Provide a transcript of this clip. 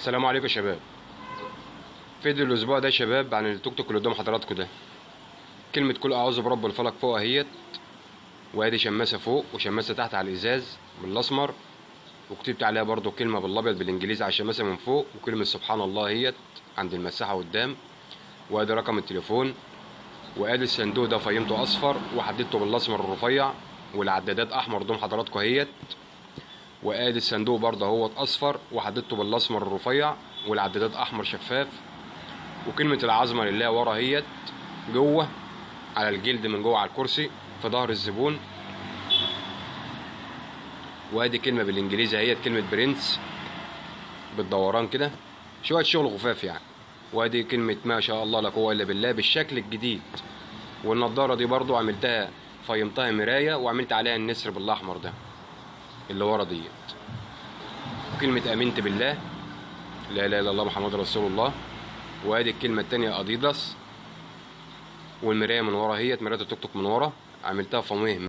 السلام عليكم يا شباب. فيديو الاسبوع ده يا شباب عن التوك توك اللي قدام حضراتكم ده. كلمة كل اعوذ برب الفلق فوق اهيت، وادي شماسة فوق وشماسة تحت على الازاز بالاسمر، وكتبت عليها برضو كلمة بالابيض بالانجليزي على الشماسة من فوق، وكلمة سبحان الله اهيت عند المساحة قدام، وادي رقم التليفون، وادي الصندوق ده فيمته اصفر وحددته بالاسمر الرفيع، والعدادات احمر قدام حضراتكم اهيت، وادي الصندوق برضه اهوت اصفر وحددته بالاسمر الرفيع والعدادات احمر شفاف، وكلمة العظمة لله ورا اهيت جوه على الجلد من جوه على الكرسي في ظهر الزبون، وادي كلمة بالانجليزي اهيت كلمة برنس بالدوران كده، شوية شغل خفاف يعني، وادي كلمة ما شاء الله لا قوة الا بالله بالشكل الجديد. والنضارة دي برضو عملتها فيمتها مراية وعملت عليها النسر بالاحمر ده اللي ورا ديت، وكلمة امنت بالله لا اله الا الله محمد رسول الله، وادي الكلمة التانية اديداس، والمراية من ورا اهيت مراية التوك توك من ورا عملتها فميه.